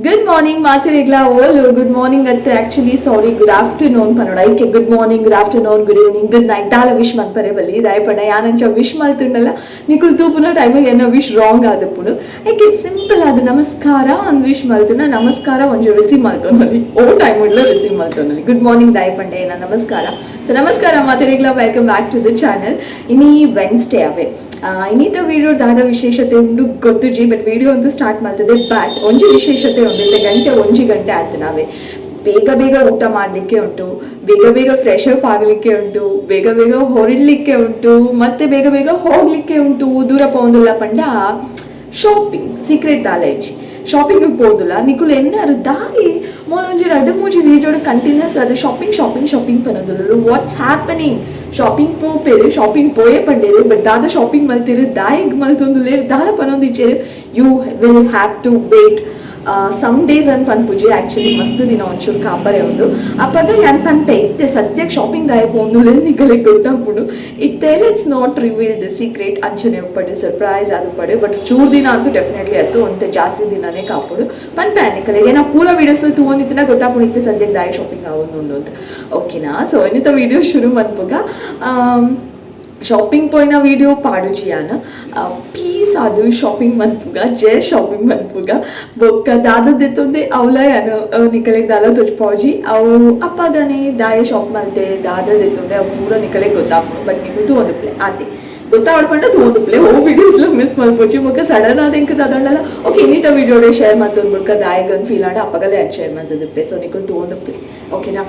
Good morning ಮಾತೆರೆಗ್ಲ ಓಲು. Good morning ಅತ್ತ, actually sorry, good afternoon ಪನೋಡ. ಐಕೆ good morning, good afternoon, good evening, good night ದಾಲ wish ಮಲ್ಪರೆ ಬಲ್ಲಿ. ದಾಯಪಂಡ ಯಾನಂಚ wish ಮಲ್ತುಂಡಲ್ಲ, ನಿಕುಲ್ ತೂಪುನ ಟೈಮಿಗೆ ಎನ್ನ ವಿಶ್ ರಾಂಗ್ ಆದಪ್ಪುಡು. ಐಕೆ ಸಿಂಪಲ್ ಅದು ನಮಸ್ಕಾರ ಅಂದ್ ವಿಶ್ ಮಲ್ತುನ. ನಮಸ್ಕಾರ ಒಂಜಿ ರಿಸೀವ್ ಮಲ್ತೊನೊಲಿ, ಓ ಟೈಮ್ ಉಡ್ಲ ರಿಸೀವ್ ಮಲ್ತೊನೊಲಿ. ಗುಡ್ ಮಾರ್ನಿಂಗ್ ದಾಯಪಂಡೆ ಏನ ನಮಸ್ಕಾರ. ಸೊ ನಮಸ್ಕಾರ ಮಾತೆರೆಗ್ಲ, welcome back to the channel. ಇನಿ ವೆನ್ಸ್ಡೇ ಅವೇ. ಇನ್ನಿತ ವಿಡಿಯೋ ದಾದ ವಿಶೇಷತೆ ಉಂಡು ಗೊತ್ತುಜಿ, ಬಟ್ ವಿಡಿಯೋ ಅಂತೂ ಸ್ಟಾರ್ಟ್ ಮಾಡ್ತದೆ. ಬಟ್ ಒಂಜಿ ವಿಶೇಷತೆ ಉಂಡು. ಇತ್ತೆ ಗಂಟೆ 1 ಗಂಟೆ ಆಯ್ತು. ನಾವೇ ಬೇಗ ಬೇಗ ಊಟ ಮಾಡಲಿಕ್ಕೆ ಉಂಟು, ಬೇಗ ಬೇಗ ಫ್ರೆಶ್ ಅಪ್ ಆಗಲಿಕ್ಕೆ ಉಂಟು, ಬೇಗ ಬೇಗ ಹೊರಡ್ಲಿಕ್ಕೆ ಉಂಟು, ಮತ್ತೆ ಬೇಗ ಬೇಗ ಹೋಗ್ಲಿಕ್ಕೆ ಉಂಟು. ದೂರ ಪೋಂದುಲ್ಲ ಪಂಡ ಶಾಪಿಂಗ್. ಸೀಕ್ರೆಟ್ ದಾಲ ಇಜ್ಜಿ, ಶಾಪಿಂಗ್ ಪೋದುಲ್ಲ. ನಿಕುಲು ಎನ್ನಾರು ದಾಯಿ ಮೊಲೊಂಜಿ ರಡ್ಡು ಮೂಜಿ ವೀಡಿಯೋಡ್ ಕಂಟಿನ್ಯೂಸ್ ಅದು shopping shopping shopping ಪನೊಂದುಲ್ಲು, what's happening? Shopping ಪೋಪೇರು, shopping ಪೋಯೆ ಪಂಡೇರು, but ದಾದ ಶಾಪಿಂಗ್ ಮಲ್ತಿರು, ದಾಯಿಗ್ ಮಲ್ತೊಂದುಲ್ಲೇರು, ದಾಲ ಪನೊಂದಿಚ್ಚೇರು? You will have to wait some days ಅನ್ ಪನ್ಪುಜಿ. ಆಕ್ಚುಲಿ ಮಸ್ತ್ ದಿನ ಒಂಚೂರು ಕಾಪರೆ ಉಂಡು. ಅಪ್ಪಗ ಯಾನ್ ಪನ್ಪೆ, ಇತ್ತೆ ಸದ್ಯಕ್ಕೆ ಶಾಪಿಂಗ್ ದಾಯ ಪೋಂದುಲ್ಲೆ ನಿಕಲೆಗ್ ಗೊತ್ತಾಪುಂಡು. ಇತ್ತೆ let's not reveal the secret. ಅಂಚನೆ ಉಪ್ಪಡು, ಸರ್ಪ್ರೈಸ್ ಅದು ಪಡೆ. ಬಟ್ ಚೂರು ದಿನ ಅಂತೂ ಡೆಫಿನೆಟ್ಲಿ ಅತ್ತು, ಒಂತೆ ಜಾಸ್ತಿ ದಿನನೇ ಕಾಪುಡು ಪನ್ಪೆ ನಿಕಲೆಗೆ. ನಾ ಪೂರ ವೀಡಿಯೋಸ್ ತೂವೊಂದಿತ್ತಿನ ಗೊತ್ತಾಪುಂಡು ಇತ್ತೆ ಸದ್ಯಕ್ಕೆ ದಾಯ ಶಾಪಿಂಗ್ ಆವೊಂದುಂಡು ಅಂತ, ಓಕೆನಾ? ಸೊ ಇನ್ನಿತ ವೀಡಿಯೋ ಶುರು ಮನ್ಪುಗ. ಶಾಪಿಂಗ್ ಪೋಯಿನ ವೀಡಿಯೋ ಪಾಡುಜಿ ಯಾನ್. ಪೀಸ್ ಅದು ಶಾಪಿಂಗ್ ಮನ್ಪುಗ, ಜೆ ಶಾಪಿಂಗ್ ಮನ್ಪುಗ. ಬೊಕ್ಕ ದಾದದೆತ್ತೊಂದೆ ಅವಲ ಯಾನ್ ನಿಕಲೆಗ್ ದಾಲ ತೋಜ್ಪಾವುಜಿ. ಅವು ಅಪ್ಪಗನೆ ದಾಯ ಶಾಪ್ ಮಲ್ತೆ, ದಾದದೆತ್ತೊಂದೆ, ಅವು ಪೂರ ನಿಕಲೆಗ್ ಗೊತ್ತಾಪುಂಡು. ಬಟ್ ನಿಕುಲು ತೂವೊಂದುಪ್ಲೆ ಆತೆ. ಗೊತ್ತಾವಡ್ಪಂಡ ತೂವೊಂದುಪ್ಲೆ, ಓ ವಿಡಿಯೋಸ್ಲ ಮಿಸ್ ಮಲ್ಪೊಚ್ಚಿ. ಬೊಕ್ಕ ಸಡನ್ ಆದ ಎಂಕ್ ದಾದಂಡಲ ಓಕೆ, ಇನ್ನಿತ ವಿಡಿಯೋಡೆ ಶೇರ್ ಮಲ್ತೊಂದು ಬುಡ್ಕ ದಾಯಗ್ ಫೀಲ್ ಆಂಡ ಅಪ್ಪಗಲೇ ಯಾನ್ ಶೇರ್ ಮಲ್ತದುಪ್ಪೆ. ಸೊ ನಿಕುಲು ತೂವೊಂದುಪ್ಲೆ, ಓಕೆನಾ?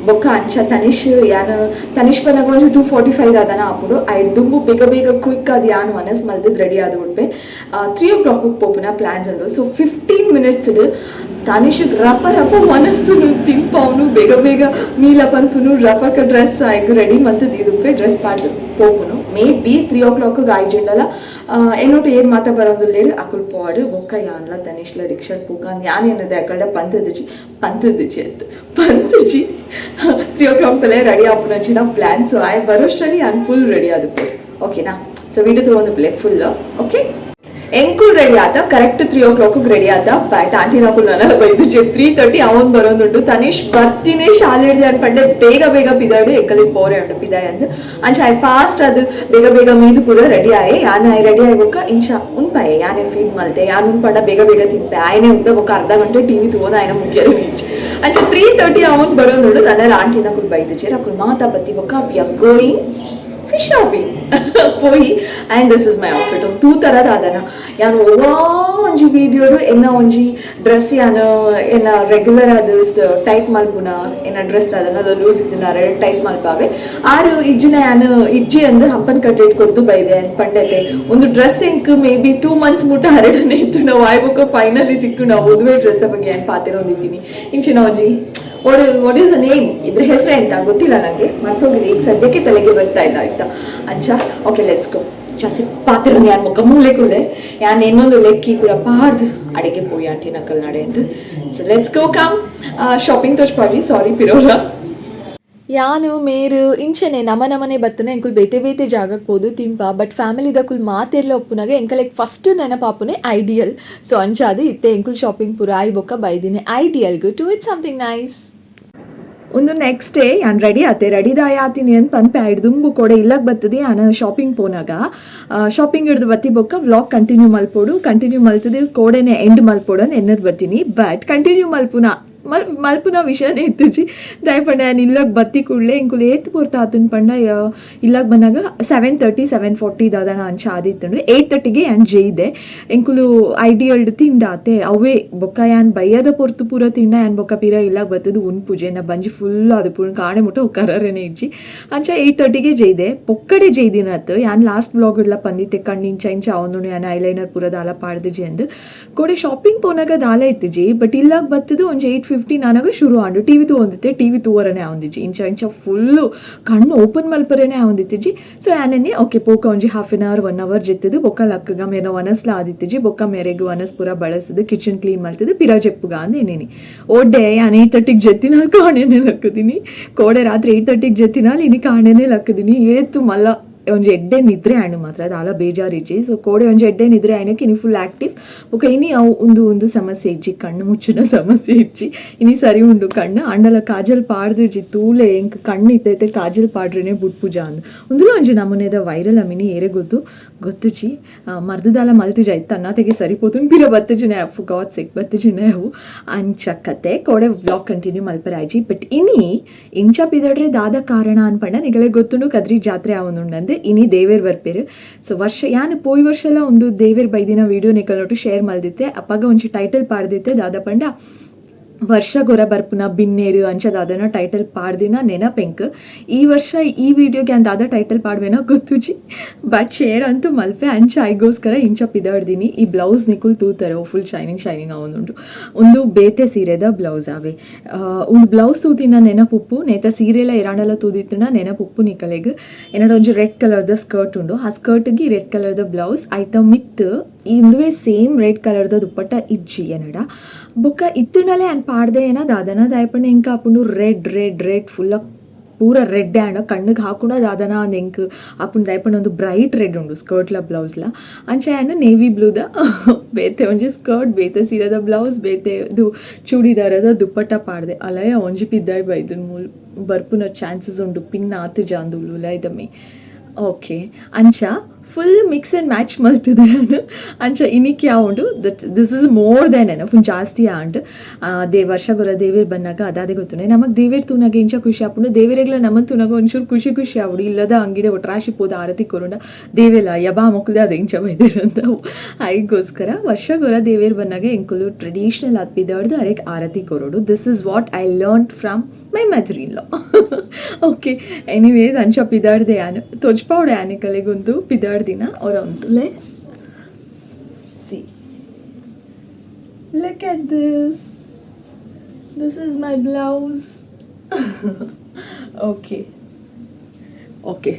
ಬೊಕ್ಕ ಅಂಚ ತನಿಷ್ ಯಾನ್ ತನಿಷ್ ಪನಗ ಒಂಜಿ 2:45 ದಾದನ ಆಪುಂಡು. ಐಡ್ ದುಂಬು ಬೇಗ ಬೇಗ ಕ್ವಿಕ್ ಅದು ಯಾನ್ ವನಸ್ ಮಲ್ದದ್ ರೆಡಿ ಆದ್ ಬಿಡ್ಪೆ. 3 ಓ ಕ್ಲಾಕ್ ಪೋಪುನ ಪ್ಲಾನ್ಸ್ ಉಂಡು. ಸೊ 15 ಮಿನಿಟ್ಸ್ ತನಿಷ್ ರಪ ರಪ ಮನಸ್ಸು ತಿನ್ಪಾವನು, ಬೇಗ ಬೇಗ ಮೀಲ ಪನ್ಪುನು. ರಪಕ ಡ್ರೆಸ್ ಆಯ್ಕು ರೆಡಿ ಮಲ್ತು ದೀದುಪ್ಪೆ. ಡ್ರೆಸ್ ಪಾಡ್ ಪೋಪುನು. May be 3 O clock ಆಯ್ಜಿಂಡಲ ಏನೋಟು ಏರ್ ಮಾತ ಬರೋದುಲ್ಲೇರು, ಅಕುಲ್ ಪೋಡು. ಬೊಕ್ಕ ಯಾನ್ಲ ತನಿಷ್ಲ ರಿಕ್ಷಾ ಪೂಕ ಅಂದ್ ಯಾನ್ ಏನದೆ ಅಕಲ್ಡ ಪಂತದಿಜಿ, ಪಂತದಿಜಿ ಅಂತ ಪಂತಜಿ. 3 ಓ ಕ್ಲಾಕ್ ತಲೆ ರೆಡಿ ಆಪುನಂಚಿನ ಪ್ಲಾನ್. ಸೊ ಆಯ್ ಬರೋಷ್ಟರಲ್ಲಿ ಯಾನ್ ಫುಲ್ ರೆಡಿ ಆದಪ್ಪು, ಓಕೆನಾ? ಸೊ ವಿಡಿಯೋ ತಗೊಂಡು play full, okay? ಎಂಕುಲ್ ready ಆತ, ಕರೆಕ್ಟ್ 3 ಓ ಕ್ಲಾಕ್ ರೆಡಿ ಆತ. ಬಟ್ ಆಂಟಿ ನಾಕುಲ್ ನನ್ನ ಬೈದು. 3:30 ಅವನ್ ಬರೋದುಂಟು. ತನಿಷ್ ಬರ್ತಿನೇ ಶಾಲೆ ಹಿಡ್ದು ಅನ್ಪಂಡೆ ಬೇಗ ಬೇಗ ಪಿದಾಡು, ಎಕ್ಕಲಿ ಪೋರೆ ಉಂಟು ಪಿದಾಯ್ ಅಂದ್. ಅಂಚ I fast ಅದು ಬೇಗ ಬೇಗ ಮೀದು ಪೂರ ರೆಡಿ ಆಯೆ. ಯಾನ್ ಆಯ್ ರೆಡಿ ಆಯ್ಬೊಕ್ಕ ಇಂಚ ಉನ್ಪಾಯೆ. ಯಾನೆ ಫೀಡ್ ಮಲ್ತೆ. ಯಾನ್ ಉನ್ಪಂಡ ಬೇಗ ಬೇಗ ತಿನ್ಪೆ. ಆಯನೆ ಉಂಡ ಬೊಕ್ಕ ಅರ್ಧ ಗಂಟೆ ಟಿವಿ ತೂವೋದು ಆಯನ ಮುಗಿಯರು ರೀಚ್. ಅಂಚ 3:30 ಅವನ್ ಬರೋದುಂಡು. ನನ್ನ ಆಂಟಿ ನಾಕುಲ್ ಬೈದು. ಅಕುಲ್ ಮಾತಾ ಬತ್ತಿ ಬೊಕ್ಕ we are going fish shopping ಪೋಯಿ. And this is my outfit. ತೂ ತರದ ಆದನ ಯಾನು ಒವ್ವಾ ಒಂಜಿ ವೀಡಿಯೋಡು ಎನ್ನ ಒಂಜಿ ಡ್ರೆಸ್ ಯಾನು ಎನ್ನ ರೆಗ್ಯುಲರ್ ಅದು ಟೈಟ್ ಮಲ್ಪುನ ಎನ್ನ ಡ್ರೆಸ್ ಅದನ್ನ ಲೂಸ್ ಇತ್ತಿನ ಟೈಟ್ ಮಲ್ಪಾವೆ. ಆರು ಇಜ್ಜಿನ ಯಾನು ಇಜ್ಜಿ ಅಂದು ಹಂಪನ್ ಕಟ್ಟೆಟ್ ಕೊರ್ದು ಬೈದೆ ಅಂದ್ ಪಂಡತೆ. ಒಂದು ಡ್ರೆಸ್ ಎಂಕ್ may be 2 months ಮುಟ್ಟ ಹರಡನೆ ಇತ್ತು. ನಾವು ಆಯ್ಬೊಕ್ಕ ಫೈನಲಿ ತಿಕ್ಕು. ನಾವು ಮದುವೆ ಡ್ರೆಸ್ ಬಗ್ಗೆ ಏನು ಪಾತಿರೋದಿದ್ದೀನಿ. ಇಂಚಿನ ಒಂಜಿ what is the name? ಇದ್ರ ಹೆಸರು ಎಂತ ಗೊತ್ತಿಲ್ಲ ನನಗೆ, ಮರ್ತೋಗಿದೆ. ಈಗ ಸದ್ಯಕ್ಕೆ ತಲೆಗೆ ಬರ್ತಾ ಇಲ್ಲ, ಆಯ್ತಾ? ಅಂಚ okay, let's go. ಜಾಸ್ತಿ ಪಾತಿರೋದು ಯಾನ್ ಮುಖ ಮೂಲೆ ಕುಲ್ಲೆ. ಯಾನ್ ಇನ್ನೊಂದು ಲೆಕ್ಕಿ ಕೂಡ ಪಾಡ್ದು ಅಡಿಗೆ ಪೋಯಿ ಆಂಟಿ ನಕಲ್ ನಡೆ ಅಂತ. So let's go, come. Shopping ತೋಚ್ಪಾಡಿ. ಸಾರಿ ಪಿರೋರ. ಯಾನು ಮೇರು ಇಂಚನೆ ನಮ ನಮನೆ ಬತ್ತನೆ ಎಂಕುಲು ಬೇತೆ ಬೇತೆ ಜಾಗಕ್ಕೆ ಪೋದು ತಿನ್ಪ. ಬಟ್ ಫ್ಯಾಮಿಲಿದಕುಲ್ ಮಾತೆರ್ಲ ಒಪ್ಪುನಾಗ ಎಂಕಲೆಗ್ ಫಸ್ಟ್ ನೆನಪಾಪುನೆ ಐಡಿಯಲ್. ಸೊ ಅಂಚಾದ್ ಇತ್ತೆ ಎಂಕುಲ್ ಶಾಪಿಂಗ್ ಪೂರ ಆಯ್ ಬೊಕ್ಕ ಬೈದಿನಿ ಐಡಿಯಲ್ಗು to eat something nice. ಒಂದು ನೆಕ್ಸ್ಟ್ ಡೇ ಯಾನ್ ರೆಡಿ ಆತೆ. ರೆಡಿ ದಾಯ ಆತೀನಿ ಅಂತ ಪನ್ಪೆ. ಐಡ್ ದುಂಬು ಕೊಡೆ ಇಲ್ಲಗ್ ಬರ್ತದೆ. ಯಾನ್ ಶಾಪಿಂಗ್ ಪೋನಾಗ ಶಾಪಿಂಗ್ ಹಿಡ್ದು ಬತ್ತಿ ಬೊಕ್ಕ ವ್ಲಾಗ್ ಕಂಟಿನ್ಯೂ ಮಲ್ಪೋಡು, ಕಂಟಿನ್ಯೂ ಮಲ್ತದೆ, ಕೋಡೆನೆ ಎಂಡ್ ಮಲ್ಪೋಡು ಅಂತ ಎನ್ನದ್ ಬತ್ತೀನಿ. ಬಟ್ ಕಂಟಿನ್ಯೂ ಮಲ್ಪುನ ಮಲ್ಪುನ ವಿಷಯನೇ ಇತ್ತುಜಿ. ದಯಪಂಡ ಯಾನ್ ಇಲ್ಲಗ್ ಬತ್ತಿ ಕೂಡಲೇ ಎಂಕುಲು ಏತ್ ಪೊರ್ತು ಆತನ್ ಪಂಡ, ಇಲ್ಲಗ್ ಬಂದಾಗ 7:30, 7:40 ದಾದನ ಅಂಚ ಆದಿತ್ತುಂಡು. 8:30ಗೆ ಯಾನ್ ಜೈದೆ. ಎಂಕುಲು ಐಡಿಯಲ್ಡ್ ತಿಂಡಾತೆ ಅವೇ. ಬೊಕ್ಕ ಯಾನ್ ಬಯ್ಯದ ಪೊರ್ತು ಪೂರ ತಿಂಡ. ಯಾನ್ ಬೊಕ್ಕ ಪಿರ ಇಲ್ಲಗ್ ಬತ್ತದು ಉನ್ಪುಜೆ ನ ಬಂಜಿ ಫುಲ್ ಅದು ಪೂರ ಕಾಣೆ ಮುಟ್ಟ ಉಕ್ಕರನೇ ಇಜ್ಜಿ. ಅಂಚ 8:30ಗೆ ಜೈದೆ. ಪೊಕ್ಕಡೆ ಜೈದಿನತ್ತು. ಯಾನ್ ಲಾಸ್ಟ್ ವ್ಲಾಗ್ ಇಡ್ಲ ಪಂದಿತ್ತೆ, ಕಣ್ಣು ಇಂಚ ಇಂಚ ಅವನು, ಯಾನ್ ಐಲೈನರ್ ಪೂರ ದಾಲ ಪಾಡ್ದಿಜಿ ಅಂದ್. ಕೋಡೆ ಶಾಪಿಂಗ್ ಪೋನಾಗ ದಾಲ ಇತ್ತಿಜಿ. ಬಟ್ ಇಲ್ಲಾಗ ಬತ್ತದು ಒಂಜಿ 8:15 ಆನಾಗ ಶುರು ಆಂಡು. TV ತೂವೊಂದಿತ್ತೆ, TV ತೂವರನೆ ಆವೊಂದಿಜ್ಜಿ. ಇಂಚ ಇಂಚ ಫುಲ್ಲು ಕಣ್ಣು ಓಪನ್ ಮಲ್ಪರೇನೆ ಆವೊಂದಿತ್ತಿಜಿ. ಸೊ ಯಾನೆನ್ನೆ ಓಕೆ ಪೋಕ ಒಂಜಿ half an hour, one hour ಜೆತ್ತದು ಬೊಕ್ಕ ಲಕ್ಕಗ. ಮೇನ ವನಸ್ಲ ಆದಿತ್ತಿಜಿ. ಬೊಕ್ಕ ಮೇರೆಗ್ ವನಸ್ ಪೂರ ಬಳಸದು, ಕಿಚನ್ ಕ್ಲೀನ್ ಮಲ್ತದು ಪಿರ ಜೆಪ್ಪುಗ ಅಂದ್ ಎನ್ನೇನಿ. ಓಡ್ಡೆ ಯಾನ್ 8:30ಗೆ ಜೆತ್ತಿನಾಲ್ ಕಾಣೆನೆ ಲಕ್ಕದಿನಿ. ಕೋಡೆ ರಾತ್ರಿ 8:30ಗೆ ಜೆತ್ತಿನಾಲ್ ಇನಿ ಕಾಣೆನೆ ಲಕ್ಕದಿನಿ. ಏತು ಮಲ್ಲ. ಒಂಜಿ ಎಡ್ಡೆ ನಿದ್ರೆ ಆಂಡ್ ಮಾತ್ರ ದಾಲ ಬೇಜಾರಿಜ್ಜಿ. ಸೊ ಕೋಡೆ ಒಂಜಿ ಎಡ್ಡೆ ನಿದ್ರೆ ಆಯ್ನಕ್ಕೆ ಇನಿ ಫುಲ್ ಆಕ್ಟಿವ್. ಬೊಕ ಇನಿ ಅವು ಉಂದು ಉಂದು ಸಮಸ್ಯೆ ಇಜ್ಜಿ, ಕಣ್ಣು ಮುಚ್ಚುನ ಸಮಸ್ಯೆ ಇಜ್ಜಿ, ಇನಿ ಸರಿ ಉಂಡು ಕಣ್ಣು. ಅಂಡಲ ಕಾಜಲ್ ಪಾಡ್ದಿಜ್ಜಿ, ತೂಲೆ ಎಂಕ್ ಕಣ್ಣು ಇತ್ತೈತೆ ಕಾಜಲ್ ಪಾಡ್ರೆನೆ ಬುಡ್ಪುಜ ಅಂದ್. ಉಂದುಲ ಒಂಜಿ ನಮೂನೆದ ವೈರಲ್ ಅಮಿನಿ ಏರೆ ಗೊತ್ತು ಗೊತ್ತುಜಿ. ಮರ್ದದಾಲ ಮಲ್ತಿಜ ಇತ್ತು ಅನ್ನತೆಗೆ ಸರಿಪೋತು ಪಿರ ಬತ್ತಿಜಿನ ಫು ಗಾಡ್ ಸಿಕ್ ಬತ್ತಿಜಿನ ಅವು. ಅಂಚ ಕತೆ ಕೋಡೆ ವ್ಲಾಗ್ ಕಂಟಿನ್ಯೂ ಮಲ್ಪರೆ ಆಯ್ಜಿ. ಬಟ್ ಇನಿ ಇಂಚ ಪಿದಡ್ರೆ ದಾದ ಕಾರಣ ಅನ್ಪಂಡ ನಿಗಲೆ ಗೊತ್ತುಂಡು ಕದ್ರಿ ಜಾತ್ರೆ ಆವೊಂದುಂಡಂದು. ಇನಿ ದೇವೇರ್ ಬರ್ಪೇರು. ಸೊ ವರ್ಷ ಯಾನ್ ಪೋಯಿ ವರ್ಷಲ ಒಂದು ದೇವೇರ್ ಬೈದಿನ ವಿಡಿಯೋ ನಿಕಲ್ನೊಟ್ಟು ಶೇರ್ ಮಲ್ದಿತ್ತೆ. ಅಪಗ ಒಂಜಿ ಟೈಟಲ್ ಪಾಡ್ದಿತ್ತೆ, ದಾದ ಪಂಡ ವರ್ಷ ಗೊರ ಬರ್ಪುನ ಬಿನ್ನೇರು ಅಂಚ ದಾದನ ಟೈಟಲ್ ಪಾಡ್ದಿನ ನೆನಪೆಂಕ್. ಈ ವರ್ಷ ಈ ವಿಡಿಯೋಗೆ ಅಂತ ದಾದ ಟೈಟಲ್ ಪಾಡ್ವೇನೋ ಗೊತ್ತುಜಿ, ಬಟ್ ಶೇರ್ ಅಂತೂ ಮಲ್ಪೆ. ಅಂಚ ಐಗೋಸ್ಕರ ಇಂಚ ಪಿದಾಡ್ದಿನಿ. ಈ ಬ್ಲೌಸ್ ನಿಕುಲ್ ತೂತಾರೆ, ಫುಲ್ ಶೈನಿಂಗ್ ಶೈನಿಂಗ್ ಆವೊಂದುಂಡು. ಒಂದು ಬೇತೆ ಸೀರೆದ ಬ್ಲೌಸ್ ಆವೆ. ಒಂದು ಬ್ಲೌಸ್ ತೂತಿನ ನೆನಪುಪ್ಪು, ನೇತ ಸೀರೆಲ ಇರಾಂಡಲ ತೂದಿತ್ತುನ ನೆನಪುಪ್ಪು ನಿಕಲೆಗ್. ಎನ್ನಡ ಒಂಜಿ ರೆಡ್ ಕಲರ್ದ ಸ್ಕರ್ಟ್ ಉಂಡು, ಆ ಸ್ಕರ್ಟ್ಗೆ ರೆಡ್ ಕಲರ್ದ ಬ್ಲೌಸ್ ಐತ ಮಿತ್ತು ಇಂದುವೆ ಸೇಮ್ ರೆಡ್ ಕಲರ್ದ ದುಪ್ಪಟ್ಟ ಇಜ್ಜಿ ಎನ್ನಡ. ಬೊಕ್ಕ ಇತ್ತುಂಡಲೇ ಅನ್ ಪಾಡ್ದೆ ಏನ ದಾದನ ದಾಯಪಂಡ ಎಂಕ ಆಪುಂಡು ರೆಡ್ ರೆಡ್ ರೆಡ್ ಫುಲ್ಲ ಪೂರ ರೆಡ್ ಆಂಡ್ ಕಣ್ಣಿಗೆ ಹಾಕುಂಡ ದಾದನ ಅಂದ್ ಎಂಕ್ ಆಪುಂಡು. ದಾಯಪಂಡ ಒಂದು ಬ್ರೈಟ್ ರೆಡ್ ಉಂಡು ಸ್ಕರ್ಟ್ಲ ಬ್ಲೌಸ್ಲ. ಅಂಚ ಯಾನ್ ನೇವಿ ಬ್ಲೂದ ಬೇತೆ ಒಂಜಿ ಸ್ಕರ್ಟ್, ಬೇತೆ ಸೀರೆದ ಬ್ಲೌಸ್, ಬೇತೆ ಇದು ಚೂಡಿದಾರದ ದುಪ್ಪಟ್ಟ ಪಾಡ್ದೆ. ಅಲಯ ಒಂಜಿ ಪಿದ್ದಾಯ್ ಬೈದುನ್ ಮೂಲು ಬರ್ಪುನ ಚಾನ್ಸಸ್ ಉಂಡು ಪಿನ್ ಆತು ಜಾಂದು ಉಲೈದಮೆ. ಓಕೆ, ಅಂಚ ಫುಲ್ ಮಿಕ್ಸ್ ಆ್ಯಂಡ್ ಮ್ಯಾಚ್ ಮಲ್ತದೆ ನಾನು. ಅಂಚ ಇನಿಕ್ ಉಂಡು that this is more than enough, ಉಂದು ಜಾಸ್ತಿ ಆಂಡ್. They ವರ್ಷ ಗೊರ ದೇವೇರ್ ಬನ್ನಾಗ ಅದಾದೆ ಗೊತ್ತುಂಡೆ ನಮಗ್. ದೇವೇರ್ ತೂನಾಗ ಇಂಚ ಖುಷಿ ಆಪುಂಡು, ದೇವೆರೆಗ್ಲ ನಮನ್ ತೂನಾಗ ಒಂಚೂರು ಖುಷಿ ಖುಷಿ ಆವಡು. ಇಲ್ಲದ ಅಂಗಡಿ ಒಟ್ರಾಶಿ ಪೋದು ಆರತಿ ಕೊರುಂಡ ದೇವೆಲ ಯಬಾ ಮೊಕ್ಕುದೆ ಅದು ಇಂಚ ಬೈದಿರಂತ. ಐಗೋಸ್ಕರ ವರ್ಷ ಗೊರ ದೇವೇರ್ ಬನ್ನಾಗ ಎಂಕುಲು ಟ್ರೆಡಿಷನಲ್ ಆತ್ಪಿದಾಡ್ದು ಅರೆಗ್ ಆರತಿ ಕೊರೋಡು. This is what I learn from my mother in law. Okay, anyways, ಅಂಚ ಪಿದಾಡ್ದೆ ಯಾನು ತೊಜ್ಪಾವಡೆ ಆನಿಕಲೆಗುಂದು ಪಿದಾಡ್ದಿನ ಅವರಂತುಲೆ. See, look at this, this is my blouse. Okay okay,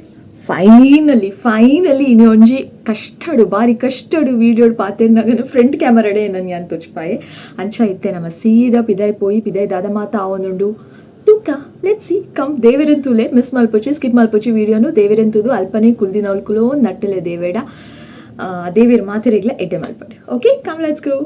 finally finally ಇನಿ ಒಂಜಿ ಕಷ್ಟಡು ಬಾರಿ ಕಷ್ಟಡು ವೀಡಿಯೋಡ್ ಪಾತೆರ್ನಗನ ಫ್ರಂಟ್ ಕ್ಯಾಮರಾಡೆ ನನ್ ಯಾನ್ ತೊಜ್ಪಾಯೆ. ಅಂಚ ಇತ್ತೆ ನಮ್ಮ ಸೀದಾ ಪಿದಾಯ್ ಪೋಯಿ ಪಿದಾಯ್ ದಾದ ಮಾತ ಆವೊಂದುಂಡು ತೂಕ. Let see come ದೇವೆರೆನ್ ತೂಲೆ. Miss ಮಲ್ಪೊಚಿ, skip ಮಲ್ಪೊಚಿ ವೀಡಿಯೋನು. ದೇವೆರೆನ್ ತೂದು ಅಲ್ಪನೆ ಕುಲ್ದಿನವಲ್ಕುಲೋ ನಟ್ಟಲೆ ದೇವೇಡ ದೇವೇರ್ ಮಾತೆರೆಗ್ಲ ಎಡ್ಡೆ ಮಲ್ಪಡ್. Okay, come let's go.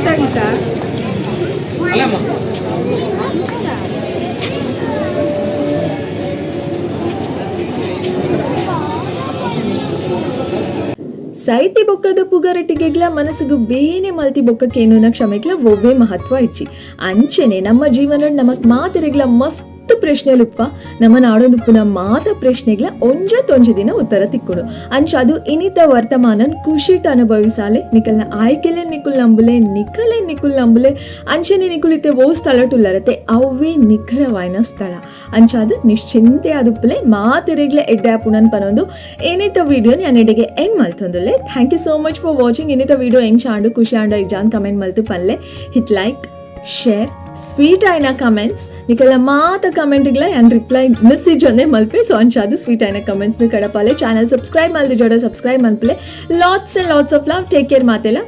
ಖುಷಿ. ಸೈತಿ ಬೊಕ್ಕದ ಪುಗರಟಿಗೆಗ್ಲ ಮನಸ್ಸುಗು ಬೇನೆ ಮಲ್ತಿ ಬೊಕ್ಕಕ್ಕೇನುನ ಕ್ಷಮೆಗ್ಲ ಒವ್ವೇ ಮಹತ್ವ ಇಚ್ಚಿ. ಅಂಚೆನೆ ನಮ್ಮ ಜೀವನ ನಮಕ್ ಮಾತೆರೆಗ್ಲ ಮಸ್ತ್ ಪ್ರಶ್ನೆಲುಪ್ಪ. ನಮ್ಮ ನಾಡೊಂದುಪ್ಪುನ ಮಾತ ಪ್ರಶ್ನೆಗ್ಲ ಒಂಜ ತೊಂಜಿ ದಿನ ಉತ್ತರ ತಿಕ್ಕುಡು. ಅಂಚ ಅದು ಇನಿತ ವರ್ತಮಾನನ್ ಖುಷಿಟ್ ಅನುಭವಿಸಾಲೆ. ನಿಕಲ್ನ ಆಯ್ಕೆಲೆ ನಿಕುಲ್ ನಂಬುಲೆ, ನಿಕಲೆ ನಿಕುಲ್ ನಂಬುಲೆ. ಅಂಚನೆ ನಿಕುಲಿತೆ ಓ ಸ್ಥಳ ಟುಲ್ಲರತೆ, ಅವ್ವೇ ನಿಖರವಾಯಿನ ಸ್ಥಳ. ಅಂಚಾದ ನಿಶ್ಚಿಂತೆ ಅದುಪ್ಪಲೆ. ಮಾತೆರೆಗ್ಲ ಎಡ್ಡೆ ಪುಣನ್ ಪನೊಂದು ಏನಿತ ವಿಡಿಯೋ ಎಡೆಗೆ ಎಂಡ್ ಮಲ್ತೊಂದುಲ್ಲೆ. Thank you so much for watching. ಇನಿತ video ಎಂಚ ಆಂಡು, ಖುಷಿ ಆಂಡ ಇಜ್ಜಾನ್ ಕಮೆಂಟ್ ಮಲ್ತು ಪನ್ಲೆ. ಹಿಟ್ ಲೈಕ್, ಶೇರ್, ಸ್ವೀಟ್ ಆಯ್ನ ಕಮೆಂಟ್ಸ್. ನಿಕಲ ಮಾತ ಕಮೆಂಟ್ಗ್ಲ ಯಾನ್ ರಿಪ್ಲೈ ಮೆಸೇಜ್ ಒಂದೇ ಮಲ್ಪೆ. ಸೊ ಅಂಚಾದು ಸ್ವೀಟ್ ಆಯ್ನ ಕಮೆಂಟ್ಸ್ ಕಡಪಾಲೆ. ಚಾನಲ್ ಸಬ್ಸ್ಕ್ರೈಬ್ ಮಲ್ದಿಜೋಡ ಸಬ್ಸ್ಕ್ರೈಬ್ ಮಲ್ಪಲೆ. Lots and lots of love, take care. ಮಾತೆಲ್ಲ.